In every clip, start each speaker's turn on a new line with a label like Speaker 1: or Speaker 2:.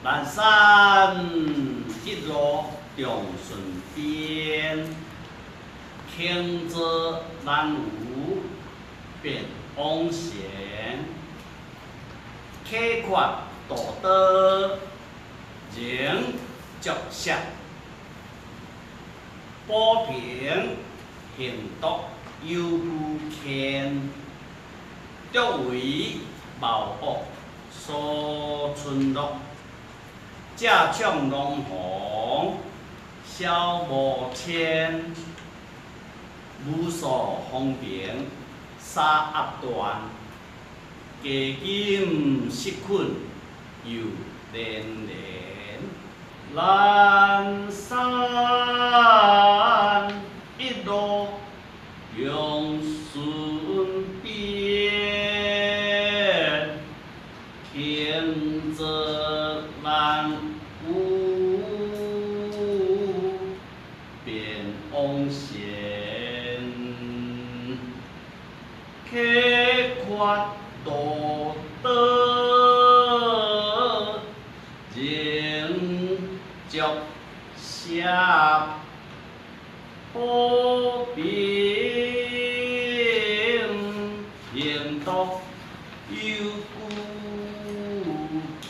Speaker 1: 南山一路長順便，輕則難無變往前，解決道德仍著舍，保平行獨有久牽，足為謀惡所村落，借搶農房銷無錢，無數風平沙鴨斷，加金失困又連連。南山一路長順便，輕則難無變往前，解決道德仍著舍，保平行獨有久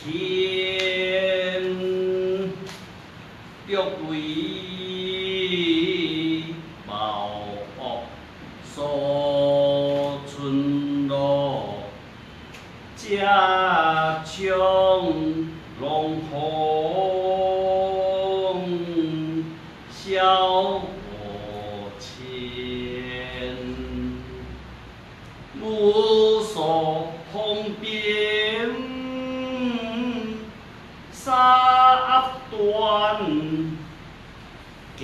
Speaker 1: 牽，足為謀惡所村落，借搶農房銷無錢，無數風平沙鴨斷，加